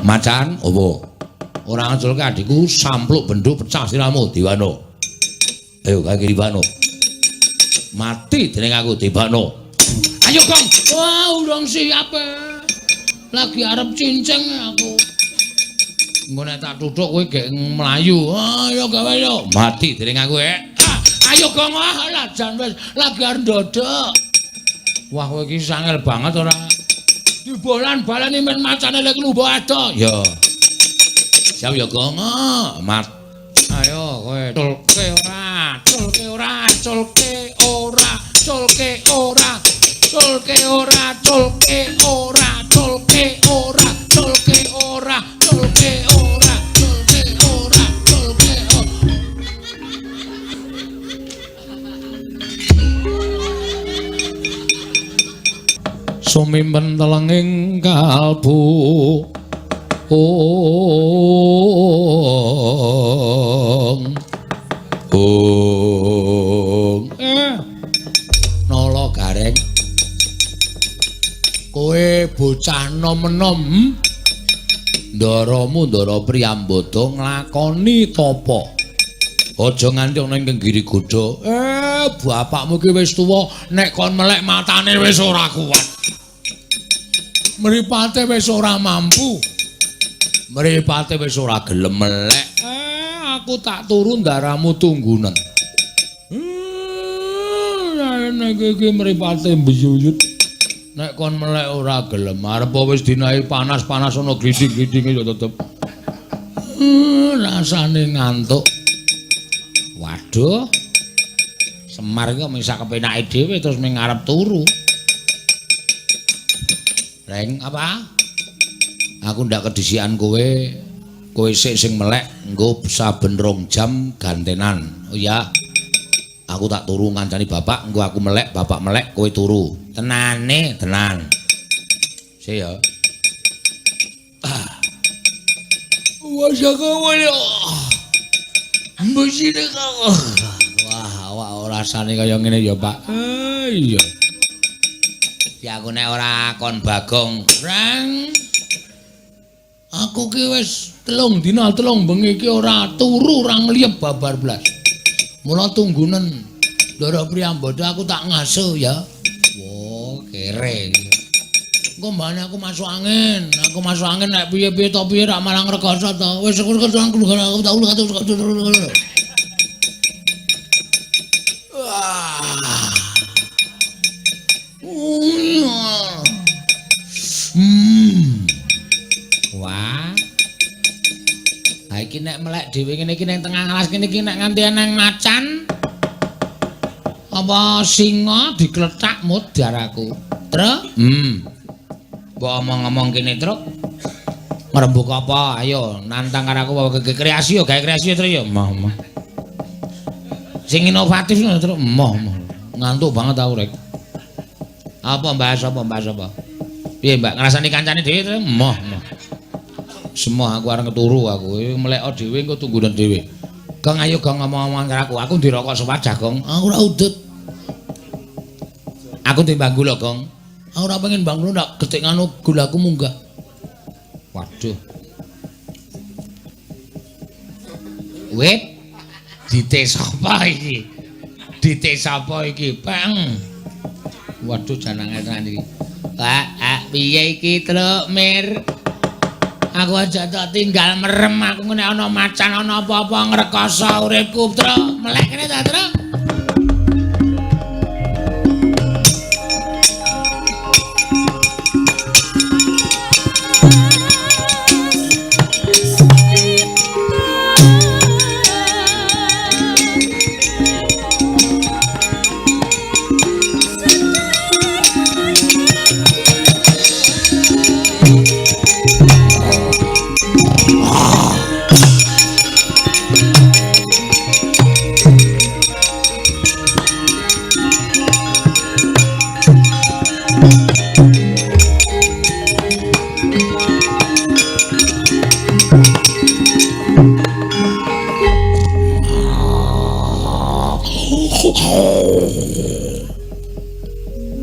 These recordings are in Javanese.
Macan apa? Ora ngeculke adikku sampluk benduk pecah sirahmu Diwano. Ayo kaki Diwano. Mati dening aku Diwano. Ayo Gong. Wah, urung siap. Lagi arep cincing aku. Engko nek tak tuthuk kowe gek mlayu. Ayo gawe yo. Mati dening aku. Ayo Gong, ah lajan wis lagi arep ndodok. Wah, kowe iki sangel banget ora. Dibolan-baleni men macane lek lubo ado. Ya. Siap ya Gong. Mat. Ayo kowe culke ora, culke ora, culke ora, culke ora. Culke ora, culke ora, culke ora, culke ora, culke ora, culke ora, culke ora. Sumimpen telenging kalbu. Ong. Ong. Nala Gareng. Kowe bocah nom-nom. Ndaramu Ndara Priyambada nglakoni tapa. Aja nganti ana ing Giri Godha. Bapakmu ki wis tuwa, nek kon melek matane wis ora kuat. Mripate wis ora mampu. Mripate wis ora gelem melek. Aku tak turu ndaramu tunggunen. Nek iki mripate mbiyuyut. Nek kon melek ora gelem, arep wis dinahi panas-panas ana gliding-glidinge ya tetep. Rasane ngantuk. Waduh. Semar iki kok mung sak kepenake dhewe terus mung arep turu. Reng, apa? Aku ndak kedisian kowe. Kowe sik sing melek engko saben 2 jam gantenan. Oh iya. Aku tak turu ngancani bapak, engko aku melek, bapak melek, kowe turu. Tenane, tenan. Sik ya. Ah. Wah, awak rasane kaya ngene ya, Pak. Iya. Ya aku nek ora kon Bagong, Reng. Aku ki wis 3 dina 3 bengi iki ora turu, ora ngliyep babar blas. Mula tunggunen Ndara Priyambada aku tak ngaso ya. Wah, kere. Engko mbane aku masuk angin. Aku masuk angin nek piye-piye to piye rak malah ngrekoso to. Wis aku tak. Wah. Ha iki nek melek dhewe ngene iki ning tengah alas kene iki nek nganti eneng macan apa singa diklethak mudhar aku. Truk? Mbok omong-omong kene, Truk. Ngrembug apa? Ayo nantang karo aku apa kreasi yo, gawe kreasi yo, Truk yo. Moh, moh. Sing inovatif ngono, Truk. Moh, moh. Ngantuk banget aku rek. Apa bahas apa, bahas apa? Piye, Mbak? Ngrasani kancane dhewe, Truk? Moh, moh. Semua aku arep turu aku. Meleko dhewe engko tunggunen dhewe. Gong ayo gong ngomong-ngomong karo aku. Aku ndirokok sewajah, Gong. Aku ora udut. Aku timbang gula, Gong. Aku ora pengen bang gula ndak getik nganu gulaku munggah. Waduh. Wit dite sapa iki? Dite sapa iki? Peng. Waduh janange tenan iki. Wah, piye iki, Truk Mir? Aku aja tak tinggal merem aku nek ana macan ana apa-apa ngrekoso uripku, Truk. Melek kene ta, Truk?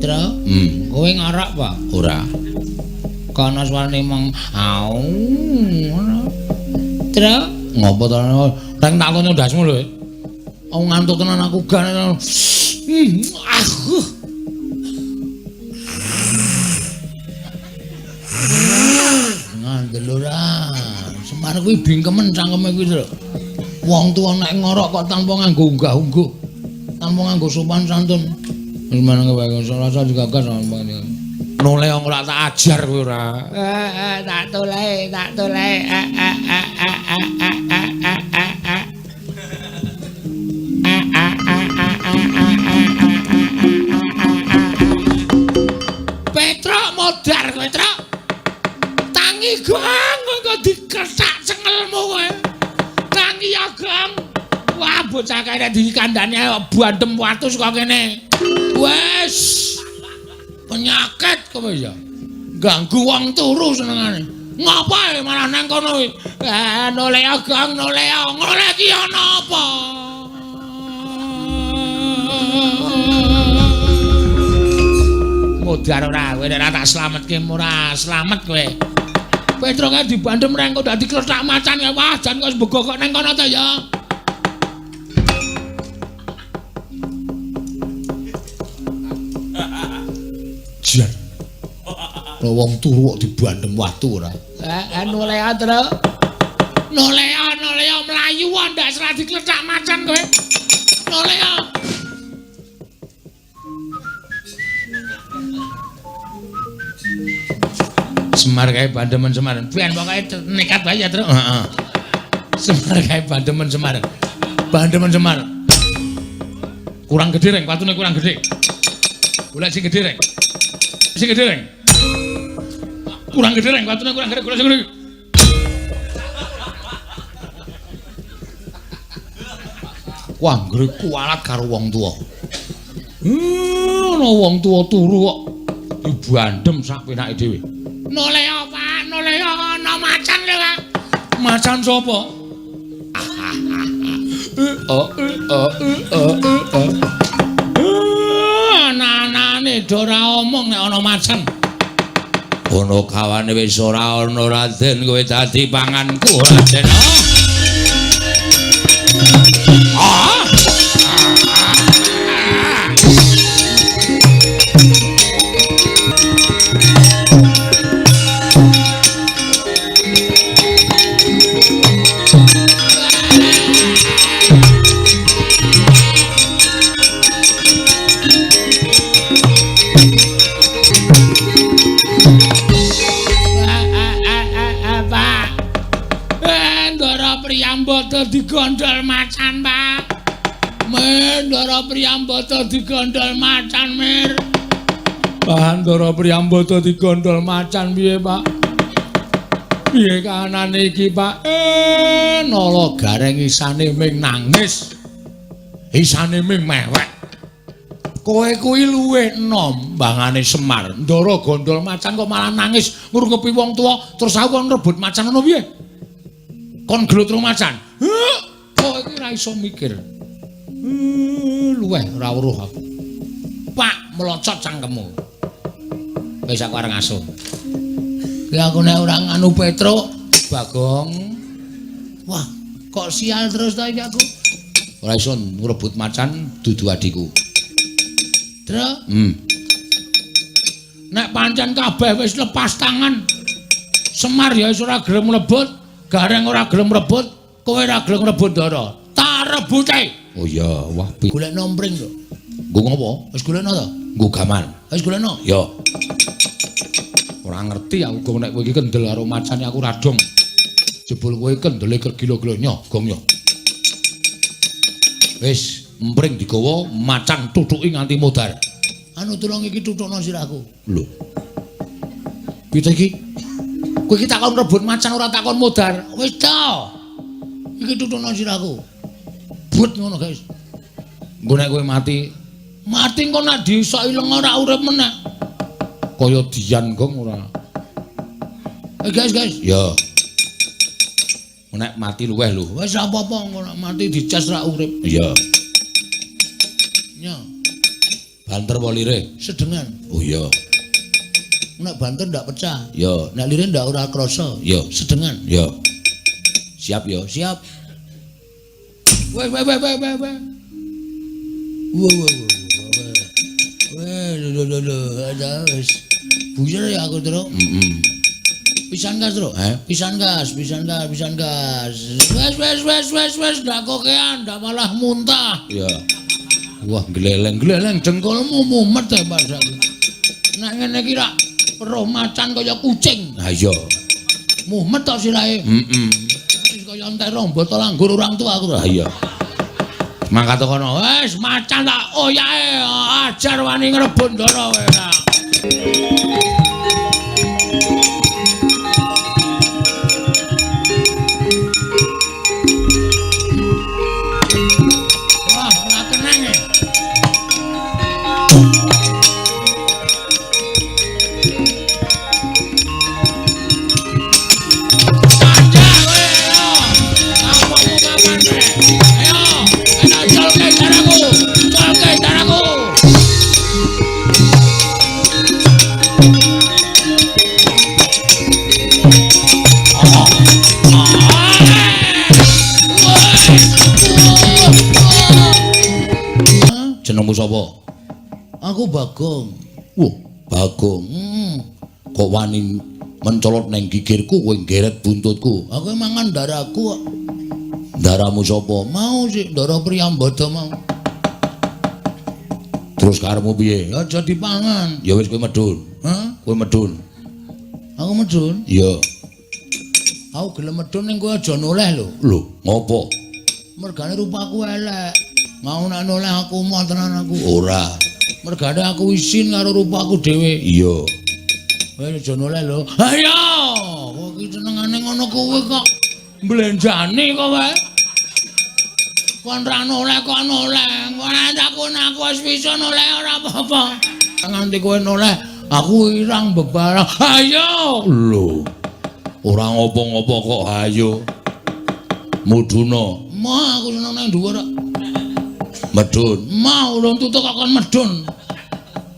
Truk, kowe ngorok apa? Ora. Kono suarane mong au ngono. Tru, ngopo to? Reng tak tono ndasmu lho. Aku ngantuk tenan aku gane. Ah. Ngandel ora. Semar kuwi bingkemen cangkeme kuwi lho. Wong tuwa nek ngorok kok tanpa nganggo unggah-ungguh. Tanpa nganggo sopan santun. Wis maneng wae rasa digagas sampeyan. Noleh ora tak ajar kowe ora. Tak toleh, tak toleh. Petruk modar kowe, Truk. Tangi gong kok dikesak cengelmu kowe. Tangi ya, Gong. Wah, bocah kae nek dikandani bandem watu saka kene. Wes. Penyakit kowe ya. Ganggu wong turu senengane. Ngapa malah nang kono kuwi? Noleh Gong, noleh. Noleh iki ana apa? Modar ora kowe nek ora tak slametke ora slamet kowe. Petruk kae dibandem reng kok dadi klethak macan ya. Wah, jan kok begokok nang kono to ya. Jan. Wong turu kok dibandem watu ora. Noleh Tru. Noleh, noleh mlayu ndak serah diklethak macan kowe. Noleh. Semar kae bandemen Semar. Ben pokoke nekat wae ya, Truk. Heeh. Semar kae bandemen Semar. Bandemen Semar. Kurang gedhe reng, watune kurang gedhe. Golek sing gedhe reng. Sing gedhe reng. Kurang gedhe reng, watune kurang gedhe, golek sing gedhe. Wah, anggere kualat karo wong tuwa. Ana wong tuwa turu kok dibandem sak penake dhewe. Noleh Pak, noleh ana macan lho, Pak. Macan sapa? Ana-anane do ora omong nek ana macan. Ono kawane wis ora ana Raden, kowe dadi panganku Raden. Ah. Priyambada digondol macan, Pak. Ndara Priyambada digondol macan, Mir. Pak, Ndara Priyambada digondol macan piye, Pak? Piye kahanane iki, Pak? Nala Gareng isane ming nangis. Isane ming mewek. Kowe kuwi luwih enom mbangane Semar. Ndara gondol macan kok malah nangis ngrungepi wong tuwa, terus aku kon rebut macan ngono piye? Kon gelut ro macan. Kowe iki ora iso mikir. Luweh ora weruh aku. Pak, melocot cangkemmu. Wis aku arep ngasuh. Lah aku nek ora nganu Petruk, Bagong. Wah, kok sial terus ta iki aku. Ora iso ngrebut macan dudu adikku. Tru. Nek pancen kabeh wis lepas tangan. Semar ya wis ora gelem mlebet. Gareng ora gelem rebut, kowe ora gelem rebut Ndara. Tak rebute. Oh iya, wah golekno mpring to. Nggo ngopo? Wis golekno to? Nggo gaman. Wis golekno? Ya. Ora ngerti aku gong nek kowe iki kendel karo macane aku ra dong. Jebul kowe kendele kegila-gila nyoh, gong nyoh. Wis, mpring digawa macan tutuki nganti modar. Anu tulung iki tutukno sirahku. Lho. Piye iki? Kowe iki takon rebut macan ora takon modar. Wis ta. Iki tutukno sirahku. But ngono, guys. Engko nek kowe mati, mati engko nek disoki lenga ora urip meneh. Kaya dian gong ora. Guys, guys. Ya. Nek mati luweh lho. Wis ora apa-apa engko nek mati dicas ra urip. Iya. Nya. Banter apa lire? Sedengan. Oh iya. Nek banter ndak pecah. Ya, nek liren ndak ora krasa. Ya, sedengan. Ya. Siap ya, siap. Weh weh weh weh weh. Weh weh weh. Weh lho lho lho, ada wis. Buyer ya aku, Truk. Heeh. Pisan gas, Truk. Heh, pisan gas, pisan gas, pisan gas. Wes wes wes wes wes ndak kokean, ndak malah muntah. Ya. Wah, gleleng-gleleng dengkulmu mumet e, Pak. Nek ngene iki rak weruh macan kaya kucing. Ha iya. Mumet tok sirahe. Heeh. Wis kaya entek rong botol anggur orang tua aku. Ha iya. Mangkat kono. Wis macan tak oyake ajar wani ngrebut ndara kowe ora. Wah, ora kenang e. Jenengmu sapa? Aku Bagong. Wah, Bagong. Kok wani mencolot neng gigirku kowe geret buntutku. Aku mangan darahku kok. Daramu sapa? Mau sik ndara Priyambada mau. Terus karepmu piye? Aja dipangan. Ya wis kowe medhun. Hah? Kowe medhun. Aku medhun? Iya. Aku gelem medhun ning kowe aja noleh lho. Lho, ngopo? Mergane rupaku elek. Mau nek noleh aku moh tenan aku. Ora. Mergane aku isin karo rupaku dhewe. Iya. Kowe aja noleh lho. Ayo, kowe iki senengane ngono kuwi kok. Mblenjani kowe. Kon ra noleh kok noleh. Ora takon aku wis bisa noleh ora apa-apa. Nganti kowe noleh, aku irang bebarang. Ayo. Lho. Ora ngopo-ngopo kok ayo. Muduna. Moh aku seneng nang dhuwur kok. Medun. Mau urung tutuk kok kon medun.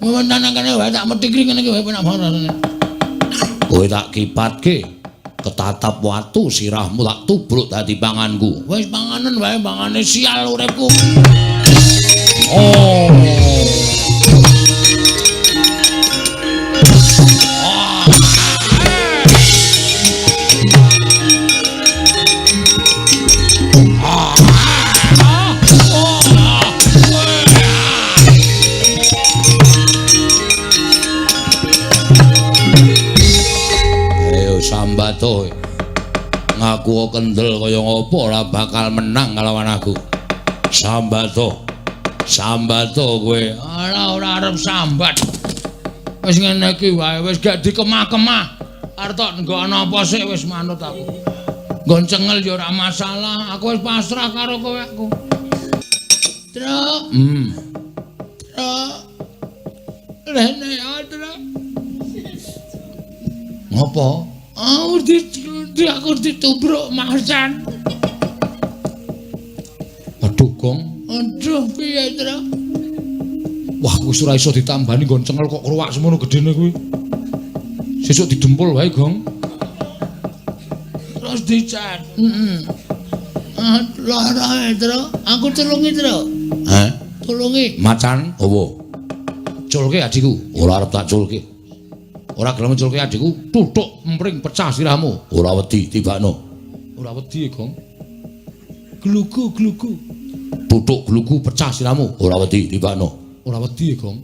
Wewentan nang kene wae tak metikri ngene iki wae penak banget rasane. Kowe tak kipatke ketatap watu sirahmu tak tubruk dadi panganku. Wis panganen wae pangane sial uripku. Oh. Sambato ngaku kendel kaya ngopo ora bakal menang kalawan aku. Sambato. Sambato kowe. Ora ora arep sambat. Wis ngene iki wae wis gak dikemah-kemah. Arep tok nggo ana apa sik wis manut aku. Nggon cengel ya ora masalah, aku wis pasrah karo kowe aku. Truk. Truk. Rene ya, Truk. Ngopo? Aku aku ditubruk macan. Aduh, Gong. Aduh, piye, Truk? Wah, wis ora iso ditambani nggon cengel kok kruwak semono gedene kuwi. Sesuk didempul wae, Gong. Terus dicat. Heeh. Lara, Truk. Aku tulungi, Truk. Hah? Tulungi. Macan opo? Culke adikku. Ora arep tak culke. Ora gelem culke adikku, tutuk empring pecah sirahmu. Ora wedi tibakno. Ora wedi, Gong. Glugu glugu. Tutuk glugu pecah sirahmu. Ora wedi tibakno. Ora wedi, Gong.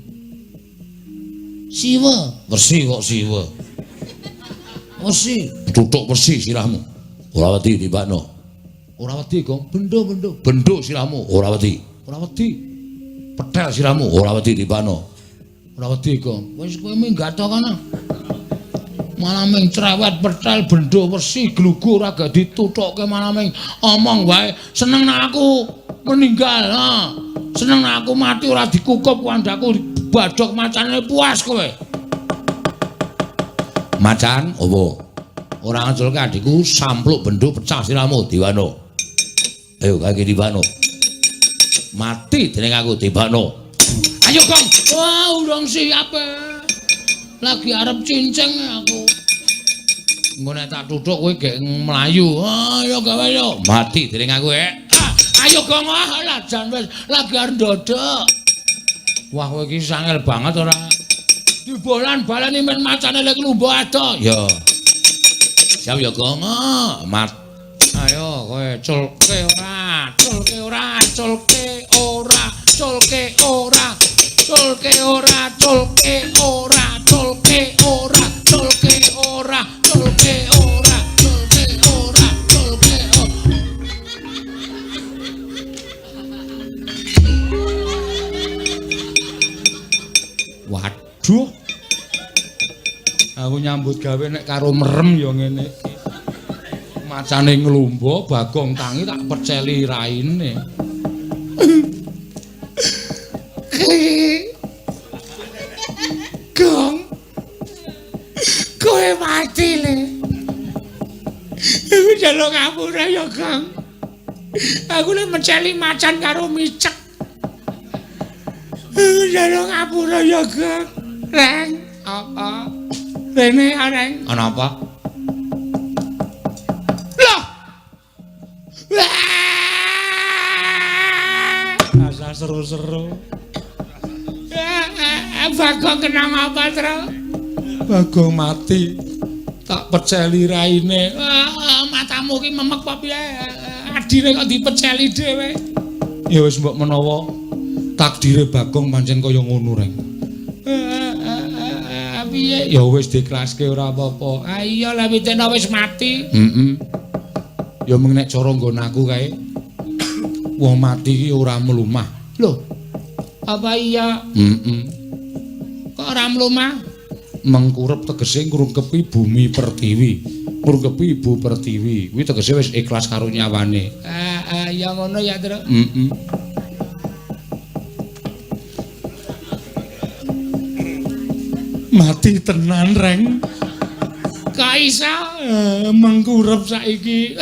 Siwa. Wesi kok siwa. Wesi. Tutuk wesi sirahmu. Ora wedi tibakno. Ora wedi, Gong. Bendo bendo. Bendo sirahmu. Ora wedi. Ora wedi. Petel sirahmu. Ora wedi tibakno. Ora wedi, Gong. Wis kowe minggat to kono. Malah ming cerewet petel bendo wesi glugu ora gak dituthukke malah ming omong wae. Seneng nek aku meninggal, ha. Seneng nek aku mati ora dikukup kandhaku badhok macane puas kowe. Macan opo? Ora ngeculke adikku sampluk bendo pecah sirahmu diwano. Ayo kaki diwano. Mati dening aku dibakno. Ayo, Gong. Wah, urung siap. Lagi arep cincing aku. Engko nek tak tuthuk kowe gek mlayu. Ayo gawe yo. Mati dening aku, Ayo Gong, ah lah jan wis lagi arep ndodok. Wah kowe iki sangel banget ora. Dibolan baleni men macane lek lumbo ado. Ya. Siap ya Gong. Mat. Ayo kowe culke ora, culke ora, culke ora, culke ora, culke ora, culke ora, culke ora, culke ora, culke ora, culke ora, culke ora. Waduh. Aku nyambut gawe nek karo merem ya ngene iki. Macane nglumbo Bagong tangi tak peceli raine. Gong. Kowe mati le. Aku njaluk ngapura ya, Gong. Aku le meceli macan karo micek. Aku njaluk ngapura ya, Gong. Reng, apa? Rene, Reng. Ana apa? Loh. Asa seru-seru. Bagong kena apa, Tru? Bagong mati. Tak peceli raine. Matamu ki memek apa piye? Adine kok dipeceli dhewe. Ya wis mbok menawa takdire Bagong pancen kaya ngono, Reng. Piye? Ya wis diiklaske ora apa-apa. Ah iya lah witena wis mati. Heeh. Ya mung nek cara nggon aku kae wong mati ki ora mlumah. Lho. Apa iya? Heeh. Kok ora mlumah? Mengkurep tegese ngrungkepi bumi pertiwi. Ngrungkepi ibu pertiwi. Kuwi tegese wis ikhlas karo nyawane. Ah ya ngono ya, Tru. Heeh. Mati tenan, Reng. Kok iso mengkurep saiki?